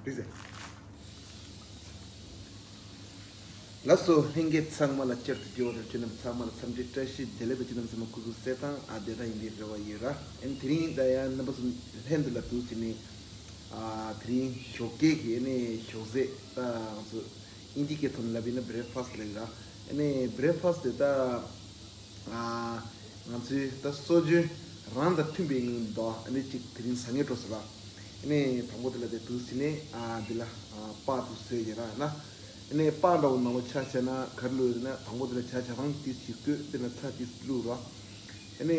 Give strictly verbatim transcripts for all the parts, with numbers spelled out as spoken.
རེད་ཟེར། ལགས་སོ། ལྷན་རྒྱས་ཚང་མ་ལ་བསྐྱར་དུ་འབྱོར་བ་དང་། ཁྱེད་རྣམས་ཚང་མ་ལ་འཚམས་འདྲི་བཀྲ་ཤིས་བདེ་ལེགས། ཁྱེད་རྣམས་ཚང་མ་སྐུ་གཟུགས་གསལ་ཐང་ཨ་བདེ་ཐང་ཡིན་པའི་རེ་བ་ཡོད་ར། ཨ་ནི་དེ་རིང་ད་ཡང་རྣམ་པ་ཚོ་ལྷན་དུ་ལ་འདུག་བྱས་ནས། ཨ་དེ་རིང་ཞོགས་ཀས་ཀྱི་ཨ་ནི་ཞོགས་ཟས། ད་ང་ཚོ་ཨིན་ཇི་སྐད་ཐོག་ནས་ལབ་ཡིན་ན་བྷི་རེག་ཕ་སི་ལབ་ཡོད་ར། ཨ་ནི་བྷི་རེག་ཕ་སི་དེ་ད། ང་ཚོའི་ད་སྲོལ་རྒྱུན་རང་དང་མཐུན་པའི་ངང་དུ་ཨ་ནི་གཅིག་དེ་རིང་ཟ་ངེས་འགྲོ་ཟེར་ལ། ཨ་ནི་དང་པོ་དེ་ལ་དེ་དུས་ཟིན་ནས་ཨ་འདི་ལ་ཨ་སྤགས་དེ་བཟོས་ཡིན་ར་ན། ཨ་ནི་སྤགས་འདྲ་བོ་ནང་ལོགས་ཆ་བཞག་ན་ག་རེ་བླུགས་ཡོད་ན། དང་པོ་དེ་ལ་ཇ་ཇ་ཐང་ཏིས་ཞིག་བསྐོལ། དེ་ལ་ཚྭ་ཏིས་བླུགས་ར། ཨ་ནི་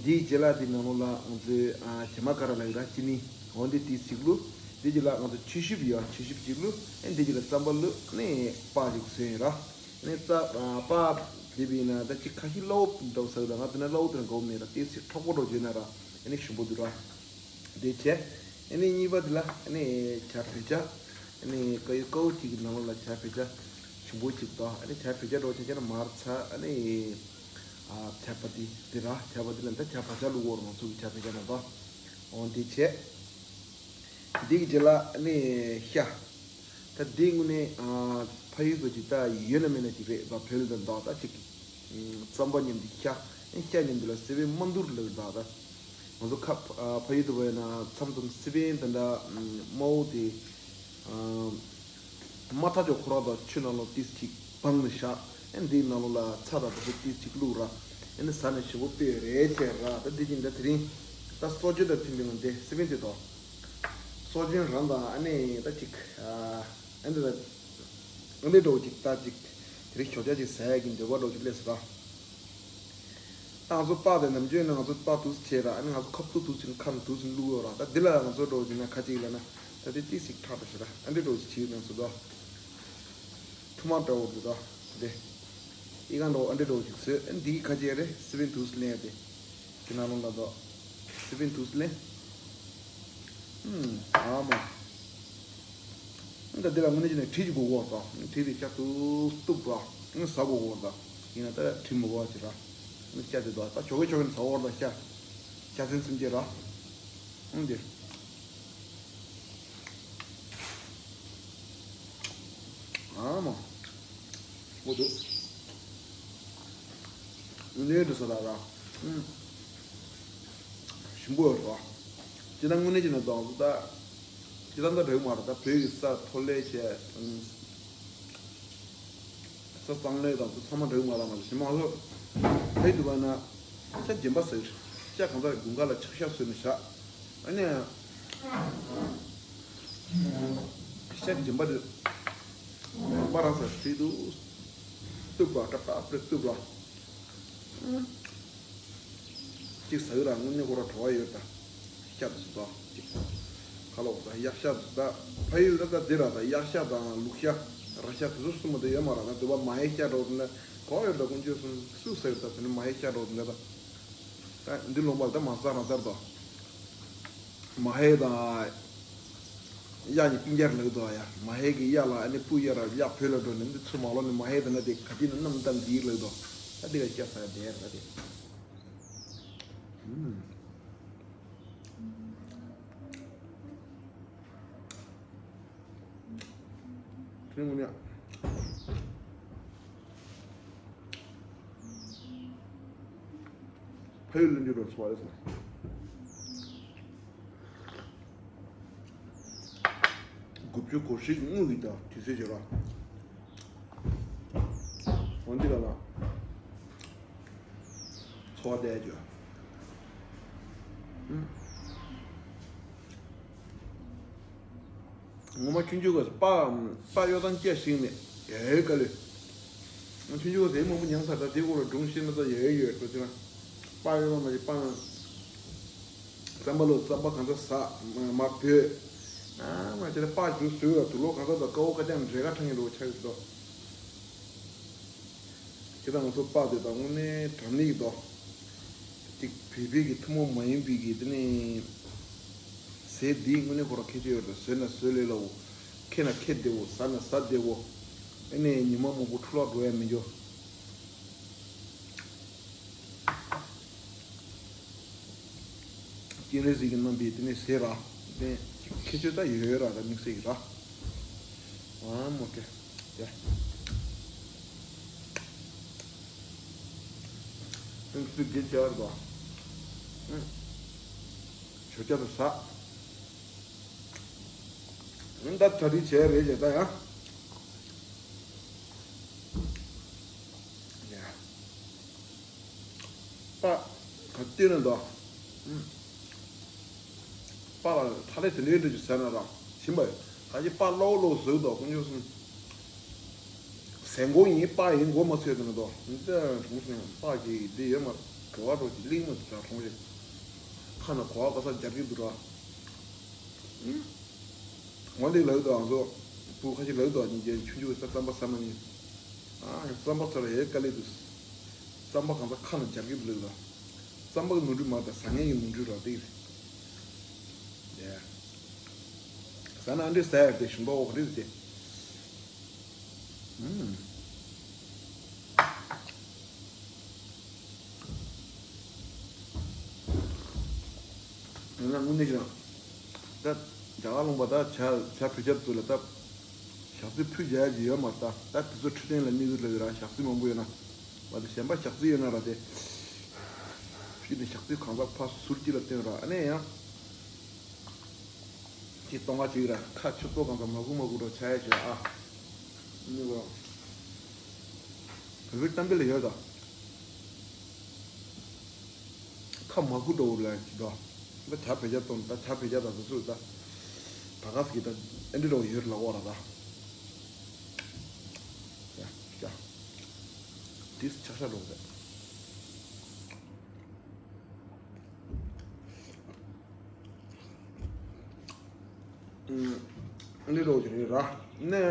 འདིའི་རྗེས་ལ་དེ་ནང་ལོགས་ལ་ང་ཚོའི་ཨ་ཇ་མ་ཀ་ར་ལབ་ཡོད་ར། ཅི་ནི་འོ་འདི་ཏིས་ཞིག་བླུགས། དེ་རྗེས་ལ་ང་ཚོ་ཆུ་ཤུབས་ཡོད། ཆུ་ཤུབས་ཅིག་བླུགས། ཨ་ནི་དེ་རྗེས་ལ་རྩམ་པ་བླུགས། ཨ་ནི་སྤགས་ཅིག་བཟོས་ཡིན་ར། ནས་རྩ་ཨ་པ་དེ་བས་ན་ད་ཅིག་ཁ་ཤས་སླ་བོ་འདྲ་བོ་ཟེར་གི་འདུག་ང་དེ་ན་སླ་བོ་དེ་འདྲ་དགའ་བོ་མེད་ར། ཏོག་ཙམ་འཁྱག་པོ་འདྲ་བོ་བྱས་ན་ར་ཨ་ནི་ཞིམ་པོ་འདུག་ར། དེ་བྱས། ཨ་ནི་གཉིས་པ་དེ་ལ་ཨ་ནི་ཇ་བོད་ཇ། ཨ་ནི་ཀ་ཡུ་ཀའུ་གཅིག་གི་ནང་ལོགས་ལ་ཇ་བོད་ཇ་ཞིམ་པོ་གཅིག་དང་། ཨ་ནི་ཇ་བོད་ཇ་འདྲ་བོ་ཆ་བཞག་ན་མར་ཚ། ཨ་ནི་ཨ་ཇ་པ་ཏི་དེ་ར། ཇ་པ་ཏི་ལ་ད་ཇ་བོད་ཇ་བླུགས་འོ་རང་ཚུགས་ཀྱི་ཇ་བོད་ཇ་ན་ད། འོ་དེ་བྱས། འདི་གི་རྗེས་ལ་ཨ་ནི་ཤ། ད་འདི་དངོས་གནས་ཨ་ཕ་ཡུལ་གྱི་ད་ཡོད་ན་མེད་ན་ཅིག་རེད། ད་བོད་ལ་ད་ད་ཅིག་རྩམ་པ་མཉམ་དུ་ཤ། ཨ་ཤ་མཉམ་དུ་ལ་སི་པན་མ་འདུར་ལབ་ད། ད་ང་ཚོ་ཁ་ཨ་ཕ་ཡུལ་དུ་བས་ན་མཚམས་མཚམས་སི་པན་དེ་འདྲ་དམར་པོ་དེ་ཨ་མ་ཐག་ཆོད་ཁོ་རང་དང་ཆུ་ནང་ལོགས་ཏིས་ཅིག་སྦངས་ནས་བཞག་ཨ་འདིའི་ནང་ལོགས་ལ་ཚྭ་དང་དེ་ཚོ་ཏིས་ཅིག་བླུགས་ར། ཨ་ནི་ཟ་ནས་ཞིམ་པོ་དཔེ་རེད་བྱས་ར། ད་འདི་ཅིག་ད་དེ་རིང་ད་སྲོལ་རྒྱུན་དང་མཐུན་པའི་ངང་དེ་སི་པན་དེ་དང་། སྲོལ་རྒྱུན་རང་དང་ཨ་ནི་ད་ཅིག་ཨ་ཨ་འདི་ད་ཨ་འདི་འདྲ་བོ་ཅིག་ད་ཅིག་དེ་རིང་ཞོགས་ཇ་ཅིག་ཟ་ཡག་གི་འདོད་པ་འདྲ་བོ་ཅིག་སླེབས་སོང་ར། ད་ང་ཚོ་སྤགས་དེ་ནམ་རྒྱུན་ནས་ང་ཚོ་སྤགས་དུས་བྱས་ར། ཨ་ནི་ང་ཚོ་ཁ་བཏུབ་དུས་ཚོད་ཁ་ནས་དུས་ཚོད་བླུགས་ཡོད་ར། ད་འདི་ལ་ང་ཚོ་འགྲོ་བྱས་ན་ཁ་ཅིག་ལ་ན་ད་དེ་ཏིས་ཅིག་ཁྲག་འགྲོ་བྱས་ར། ཨ་འདྲ་འགྲོ་བྱས་བྱས་ཡོད་ན་ཚོ་ད་ཐུར་མ་འདྲ་བོ་འདུག་ད་དེ་ཨི་ཁང་འགྲོ་ཨ་འདྲ་འགྲོ་བྱས་བཟོས། ཨ་འདི་ཁ་ཅིག་རེད། སི་པན་དུས་ལེན་ཡ་དེ་དེ་ནང་ལོགས་ལ་ད་སི་པན་དུས་ལེན། ཨུམ་ཨ་མ། ད་འདི་ལ་དངོས་གནས་བྱས་ན་གྲི་ཅིག་དགོས་ཀྱི་ཡོད་ད། གྲི་དེ་ཤ་བཏུབ་བཏུབ་ར། ཨང་ཟ་དགོས་ཀྱི་ཡོད་ད། ཡིན་ན་ད་གྲི་མི་དགོས་པ་ཅིག་ར། ཨང་ཤ་དེ་ད་ད་ཞོགས་ཀས་ཞོགས་ཀས་ཟ་དགོས་ད་ཤ། ཤ་ཚན་སེམས་ཅན་ར། ཨང་དེ། ཨ་མ། འོ་དུ། དངོས་གནས་འདྲ་ས་ད་ར། ཨང་། ཞིམ་པོ་ཡོད་ར། ཅི་ད་དངོས་གནས་ཅི་ན་དང་ད། ཅི་ད་ད་འགྲིག་མ་རེད། ད་བོད་ཀྱི་ས་མཐོ་ལས་བྱས། ས་གཙང་ལས་དང་ཚང་མ་འགྲིག་མ་རེད། ང་ཚོ་ཞིམ་མ་ཚོ་ཕ་ཡུལ་དུ་བ་ན་ཤ་རྗེན་པ་ཟེར། ཤ་གང་ཟག་དགུན་ཁ་ལ་ཆག་ཤ་བཟོས་ནས་བཞག་ཨ་ནི་ཤ་རྗེན་པ་དེ་མ་རང་ས་བྲིས་འདུག་བཏུབ་པ་ཀྲབ་ཀྲབ་རེ་བཏུབ་པ། གཅིག་ཟ་གི་ར་དངོས་གནས་ཁོ་ར་བྲོ་བ་ཡོད་ད། ཤ་དེ་ཚོ་ད་གཅིག་ཁ་ལོག་ད་གཡག་ཤ་དེ་ཚོ་ད་ཕ་ཡུལ་ད་ད་འདི་ར་ད་གཡག་ཤ་དང་ལུག་ཤ་ར་ཤ་དེ་ཚོ་གསུམ་མ་ད་ཡོད་མ་ར། ད་འདི་བ་མ་ཧེ་ཤ་འདྲ་བོ་དེ་འདྲ་གོ་ཡོད་ད། དཀོན་མཆོག་གསུམ་སུ་ཟ་གི་ད་དེ་ནི་མ་ཧེ་ཤ་འདྲ་བོ་དེ་འདྲ་ད། ད་འདི་ལུང་པ་ད་མ་ཟ་ར་ཟ་ར་ད། མ་ཧེ་དང་། གཡག་གཉིས་སྤུན་ཀྱག་ལབ་འདུག་ཡ། མ་ཧེ་གི་གཡག་ལ་ཨ་ནི་སྤུ་གཡག་ར་གཡག་བོད་ལ་འགྲོ་ནས་འདི་ཚུར་མ་ལོག་ནས་མ་ཧེ་དང་ན་དེ་ག་དེ་ན་གནམ་ལྟ་འདི་ལབ་འདུག་ད་འདི་ག་ཤ་ཟ་ཡ་དེ་ར་དེ། ཨུམ། ཁྲིམས་ངོ་ནས། ཕ་ཡུལ་ལུང་རྒྱུ་རོ་ཚོ་བ་རེད་སོང་། དགུ་བཅུ་གོ་ཧྲིག་དངུལ་གྱི་དང་དུས་ཚོད་བྱོས་ར། འོན་ཏེ་ག་ལ། ཚོ་བ་བསྡད་རྒྱུ། ངོ་མ་ཆུང་ཆུང་སྐབས་སུ་པ་པ་གཡོ་ཐང་སྐྱེ་ཞིག་ནས་ཡ་ཡོད་ག་ལེ། ང་ཆུང་ཆུང་སྐབས་སུ་ཡ་མང་པོ་མྱངས་ཚར། ད་དེ་སྐོར་ལ་སྒྲུང་བཤད་ན་ད་ཡ་ཡོད་ཡོད་འགྲོ་ཅི་ན། པ་གཡོ་ཐང་མ་ཞིག་པ་རྩམ་པ་ལོ་རྩམ་པ་གང་ཚ་ཟ་མ་བོད། ཨ་མ་ཅི་ད་པ་ཞུ་སུས་ལ་དུག་ལོག་གང་ཚ་ད་དཀའ་བོ་ཁ་ཅང་འདྲེ་ཁ་ཁྲང་གི་འགྲོ་ཆགས་ཡོད་དོ། ཁྱེད་དང་ང་ཚོ་པ་དེ་དང་དངོས་གནས་དྲང་གནས་ཀྱི་དོ། ཅིག་བོད་པའི་གི་ཐུན་མོང་མ་ཡིན་པའི་གི་དེ་ནས། ཟས་འདི་དངོས་གནས་ཁོ་རང་ཁྱད་ཆོས་ཡོད་རེད། ཟོས་ན་ཟོས་ལས་སླ་བོ། ཁྱེར་ན་ཁྱེར་བདེ་བོ། ཟ་ན་ཟ་བདེ་བོ། ཨེ་ནས་ཉི་མ་མང་པོ་འཕྲོ་བརླག་འགྲོ་ཡ་མི་འགྱུར། སྤྱན་རས་གཟིགས་ཀྱིས་གནང་པའི་དེ་ནས་ཟས་ར། ནས་ཁྱད་ཆོས་ད་ཡོད་ཡོད་ར། ད་དམིགས་བསལ་གྱི་ར། ཨ་མོ་ཀེ། ཡ། ཨུམ་ཚུལ་དགེ་བྱས་པར་དོ། ཨུམ། ཞོ་སྐྱ་དུ་ཟ། ཨུམ་ད་གྲ་སྒྲིག་བྱས་རེད་ཅེས་ད་ཡ། ཡ། པ། ག་བལྟས་ན་འདུག་པ་ལ་ཐ་ལེ་དེ་འདྲའི་འདྲ་ཅིག་ཟེར་ན་ར་ཞིམ་པ་ཡོད། ག་ཅི་པ་ལོག་ལོག་ཟོས་འདུག་དཀོན་མཆོག་གསུམ། ཟས་མགོ་ཡིན་པ་ཡིན་མགོ་མ་ཚོས་དེ་ན་འདུག་འདི་གྲོང་ཞིང་པ་ཅིག་འདི་ཡོད་མ། གྲོ་བ་གྲོ་ཅིག་གླིང་མ་དེ་གྲོང་ཞིང་། ཁ་ན་གོ་བ་ག་ས་རྒྱབ་ཀྱི་འདུག་ར། འོ་འདི་ལགས་དང་ང་ཚོ་བུ་ཁ་ཤས་ལགས་དང་ཉིན་རྒྱན་ཆུང་ཆུང་ས་རྩམ་པ་ཟ་མ་ཉན། ཨ་ཡང་རྩམ་པ་ཟ་ལ་ཡའི་དཀའ་ལས་འདུག་རྩམ་པ་གང་ས་ཁ་ན་སྦྱར་གི་ལགས་དང་། རྩམ་པ་གི་ནོར་འཁྲུལ་མ་རེད་ད་ཟ་མཁན་གྱི་ནོར་འཁྲུལ་ར་དེ་རེད། ཟ་ན་ཨ་འདྲས་ཟ་ཡ་དེ་ཞིམ་པ་འོག་རེད་དེ། ཨུམ། ཡིན་ན་དངོས་གནས་ཀྱང་། ད་རྒྱ་གར་ལུང་པ་ད་བྱ་བྱ་བོད་རྒྱ་ཚོ་ལ་ད། ཞག་རྩི་ཕུལ་བྱ་ཡ་ཅིག་ཡོད་མ་རེད་ད། ད་དེ་ཚོ་འཕྲོད་བསྟེན་ལ་གནོད་ཀྱི་ལབ་ཡོད་ར། ཞག་རྩི་མང་པོ་ཡོད་ན། བ་དེ་གཞན་པ་ཞག་རྩི་ཡོད་ན་ར་དེ། ཕྱི་དེ་ཞག་རྩི་གང་ཟག་ཕ་ཟུར་གཅིག་ལ་བསྟན་ར་ཨ་ནས་ཡང་། ཁྱི་སྟོང་ཁ་ཅིག་ར་ཁ་ཆུ་ཏོ་གང་ཟག་མ་གུ་མ་གུ་ར་ཆ་ཡ་ཅིག་ཨ། ནི་གོ། བོད་པའི་གཏམ་དཔེ་ལ་ཡོད་ད། ཁ་མ་ཁུ་འགྲོ་བ་ལ་ཅི་དོ། ད་བྱ་བེད་སྤྱོད་གཏོང་ད་བྱ་བེད་སྤྱོད་ད་དུ་སུ་ད། ད་ག་ཟིག་ད་ཨེ་འདྲི་འགྲོ་ཡོད་ལ་འོ་ར་ད། ཡ་ཤ། ཏིས་ཆག་ཤ་འགྲོ་གི་རེད། ཨེ་འདྲི་འགྲོ་གི་རེད་ར། ནས།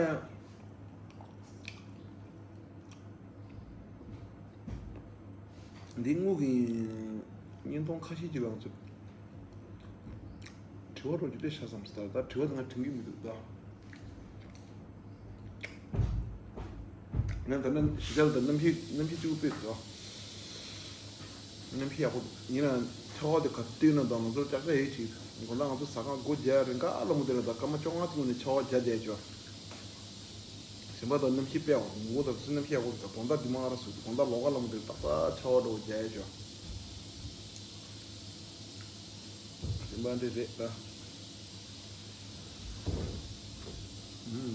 འདི་དངུལ་གྱི་བརྙན་ཐུང་ཁ་ཤས་ཀྱི་ལང་ཚོ། དྲི་བ་རོ་ཅུ་དེ་ཤ་ཙམ་སྟ་ད་དྲི་བ་དེ་ང་དྲན་གྱི་མི་འདུག་ད། ང་ད་ནི་ཞི་ཅལ་དང་གནམ་གཤིས་གནམ་གཤིས་གཅིག་པུ་དཔེ་འདུག་གནམ་གཤིས་ཡག་པོ་ཡིན་ན་ཆར་པ་དེ་ག་དུས་ན་དང་ང་ཚོར་ལྕགས་ལྕགས་ཡེ་ཅིག་དགོན་ལ་ང་ཚོ་ཟ་ཁང་སྒོ་རྒྱག་རིང་ག་ཨ་ལ་མོ་དེ་ལ་ད་སྐར་མ་བཅོ་ལྔ་ཙམ་ནས་ཆར་པ་རྒྱག་བསྡད་ཆོག་གཞན་པ་དང་གནམ་གཤིས་དཔེ་ཡག་པོ་འདུག་ངོ་ད་ཚོ་གནམ་གཤིས་ཡག་པོ་འདུག་དགོང་དག་འདི་མ་ར་སུ་དགོང་དག་ལོག་ག་ལ་མོ་དེ་ཏག་ཏག་ཆར་པ་འགྲོ་རྒྱག་ཡ་ཆོག་གཞན་པ་འདི་རེད་ད། ཨུམ།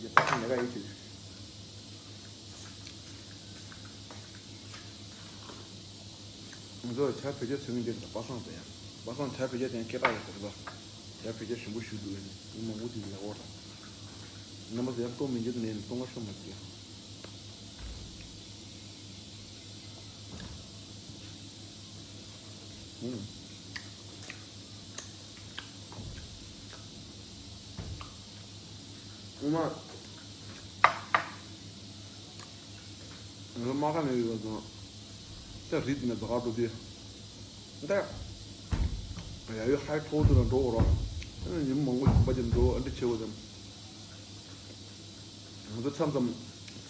འདི་ཏག་ཏག་ནས་ག་ཡིན་ཆེ། ང་ཚོ་བྱ་བོད་རྒྱ་ཚུལ་མིན་འདི་པ་སངས་དེ་ཡང་། པ་སངས་བྱ་བོད་རྒྱ་དེ་ཡང་སྐད་གྲགས་ཡོད་པ་རེད་པ། བྱ་བོད་རྒྱ་ཞིམ་པོ་ཞུ་འདུག་ཡང་མི་མང་པོ་དེ་ལ་འོ་ར། རྣམ་པ་ཚོ་ཡང་གཏོང་མི་འགྱུར་ནས་གཏོང་བ་ཤོར་མ་འགྱུར། ཨུམ། ཨུ་མ། ང་ཚོ་དམག་ཁ་ནས་ཡོད་པ་དང་། ད་རི་དེ་ནས་ད་ག་འགྲོ་དུས། ད། ཡ་ཡོད་ཧའི་ཐོག་དེ་ན་འགྲོ་འོ་ར། ཨ་ནི་ཉིན་མོ་མང་པོ་ཞིག་པ་ཅིག་འགྲོ་ཨ་འདྲ་བྱེད་འོ་དང་། ང་ཚོ་མཚམས་མཚམས་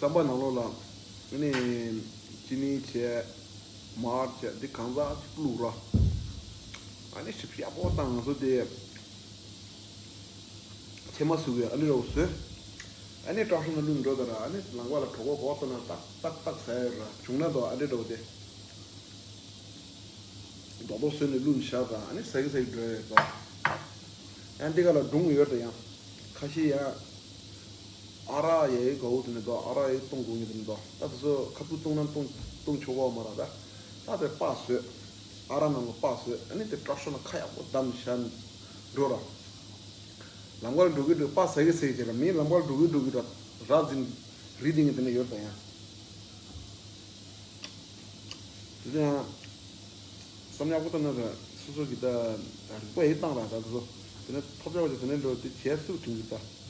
རྩམ་པ་ནང་ལོགས་ལ། ཨ་ནི། ཅི་ནི་བྱས། མར་བྱས་འདི་གང་ཟག་ཅིག་བླུགས་ར། ཨ་ནི་ཞིབ་ཡག་པོ་བཏང་ང་ཚོ་དེ། ཕྱེ་མ་ཟུག་གི་ཨ་ནི་རོ་བཟོས། ཨ་ནི་བཀྲ་ཤིས་ན་བླུགས་འགྲོ་ད་ར་ཨ་ནི་ལང་པ་ལ་གྲོད་ཁོག་གོག་ཏོ་ན་ཏག་ཏག་ཏག་ཟ་ཡ་ར་བྱུང་ན་དོ་ཨ་ནི་འགྲོ་དེ། རྡོག་རྡོག་བཟོས་ནས་བླུགས་ནས་བཞག་ད་ཨ་ནི་ཟ་གི་ཟ་གི་འགྲོ་ཡ་རེད་དོ། ཡང་འདི་ག་ལ་སྒྲུང་ཡོད་ད་ཡང་། ཁ་ཤས་ཡང་། ཨ་རག་ཡའི་གའུ་དེ་ནི་དོ་ཨ་རག་ཡའི་གཏོང་དགོས་ངེས་དེ་ནི་དོ་ད་དེ་ཚོ་ཁ་ཐུག་གཏོང་ན་གཏོང་གཏོང་ཆོག་གོ་མ་ར་ད། ད་དེ་པགས་བཟོས། ཨ་རག་ནང་ལ་པགས་བཟོས་ཨ་ནི་དེ་བཀྲ་ཤིས་ན་ཁ་ཡག་པོ་བསྡམས་བཞག་འགྲོ་ར། ལམ་ཁར་འགྲོ་གི་འགྲོ་པ་ཟ་གི་ཟ་གི་བྱས་ལ་མིའི་ལམ་ཁར་འགྲོ་གི་འགྲོ་གི་ར་ར་འཛིན་རི་དེ་ངས་དེ་ནས་ཡོད་པ་ཡང་། དེ་ཚོ་ཡང་བསམ་ཡག་པོ་བཏང་ན་ར་སོ་སོ་གི་ད་རིག་པ་ཡིད་བཏང་ར་ད་དེ་ཚོ་དེ་ནས་ཐོབ་ཡག་པོ་ཅིག་དེ་ནས་འགྲོ་དེ་བྱས་སུ་དྲན་གི་ད།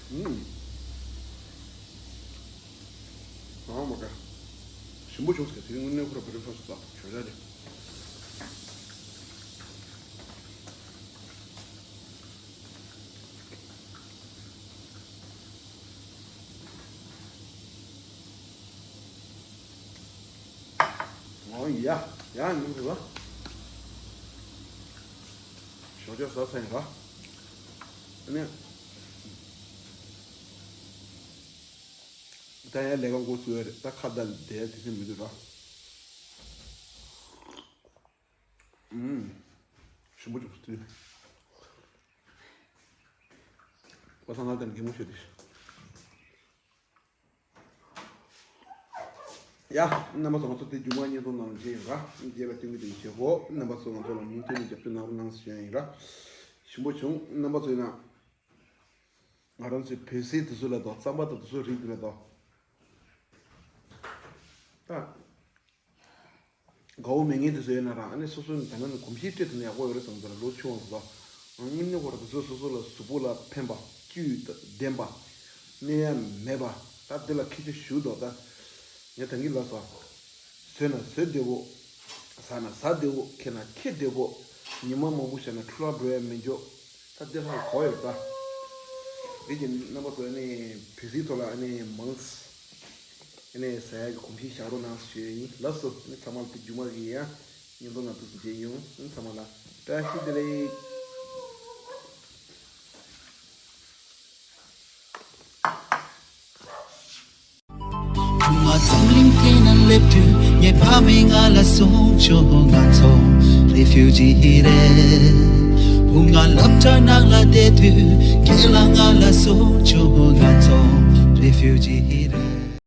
ཨུམ། ཨ་མ་ཀ། ཞིམ་པོ་བྱུང་ཟེར། དེ་རིང་དངོས་གནས་ཁོ་ར་བྷེ་རེག་ཕ་སི་ལ་ཞོགས་ཇ་རེད། ཨོ་ཡ། ཡ་ཡིན་འདུག་ལ། ཞོགས་ཇ་ཟ་ཚར་ཡིན་ར། ཨ་ནི། ད་ཡང་ལས་ཀ་འགོ་ཚུགས་ཡ་རེད། ད་ཁ་བརྡ་བསྡད་ཡ་དེ་སེམས་མི་འདུག་ར། ཨུམ། ཞིམ་པོ་བྱུང་སོང་། པ་སངས་ལ་དང་གད་མོ་ཤོར་ཏེ། ཡ། རྣམ་པ་ཚོ་ང་ཚོ་དེ་རྒྱུ་མ་བརྙན་ཐུང་ནང་ལ་མཇལ་ཡོང་ར། མཇལ་བ་སྟོན་གྱི་འདུག་ཡིད་ཆེས་ཧོ། རྣམ་པ་ཚོ་ང་ཚོ་ལ་མུ་མཐུད་ནས་རྒྱབ་སྐྱོར་གནང་རོགས་གནང་ཞུ་ཡ་ཡིན་ར། ཞིམ་པོ་བྱུང་། རྣམ་པ་ཚོ་ཡིན་ན། ང་རང་ཚོའི་བོད་ཟས་དེ་ཚོ་ལ་དང་རྩམ་པ་དང་དེ་ཚོ་རིགས་དེ་ལ་དང་། ད། དགའ་བོ་མེད་མཁན་དེ་ཚོ་ཡོད་ན་རང་ཨ་ནི་སོ་སོ་ནས་ད་ནང་ནས་གོམས་གཤིས་སྤྲད་ཐུབ་ན་ཡག་པོ་ཡོད་རེད་བསམ་འདུག་ལ། ལོ་ཆུང་བ་ཚོ་དང་། དངོས་གནས་ཁོ་རང་དེ་ཚོ་སོ་སོ་ལ་གཟུགས་པོ་ལ་ཕན་པ། བཅུད་ལྡན་པ། གནོད་ཡ་མེད་པ། ད་འདི་ལ་ཁྱད་ཆོས་ཞུ་དོ་ད། ངས་ད་གིན་ལབ་སོང་། ཟོས་ན་ཟོས་བདེ་བོ། ཟ་ན་ཟ་བདེ་བོ། འཁྱེར་ན་འཁྱེར་བདེ་བོ། ཉི་མ་མང་པོ་བཞག་ན་འཁྲུལ་བ་འགྲོ་ཡ་མི་འཇོག་ད་འདི་ཧ་གོ་ཡོད་ད། འདི་གི་རྣམ་པ་ཚོ་ཨ་ནི་བོད་ཟས་ཐོག་ལ་ཨ་ནི་མང་ཨ་ནི་ཟ་ཡ་གི་གོམས་གཤིས་བཞག་རོགས་གནང་ཞུ་ཡ་ཡིན། ལགས་སོ། ཨ་ནི་ཚང་མ་ལ་དེ་རྒྱུ་མ་གི་ཡ་བརྙན་ཐུང་ནང་དུ་མཇལ་ཡོང་། ཨ་ནི་ཚང་མ་ལ་བཀྲ་ཤིས་བདེ་ལེགས། བུ་ང་འཛམ་གླིང་སྟེང་ན་སླེབས་དུས་ངའི་ཕ་མས་ང་ལ་གསུངས་བྱུང་། ང་ཚོ་རི་ཕིའུ་ཇི་རེད། བུ་ང་སློབ་གྲྭ་ནང་ལ་བསྡད་དུས་ཁྱེད་ལ་ང་ལ་གསུངས་བྱུང་། ང་ཚོ་རི་ཕིའུ་ཇི་རེད།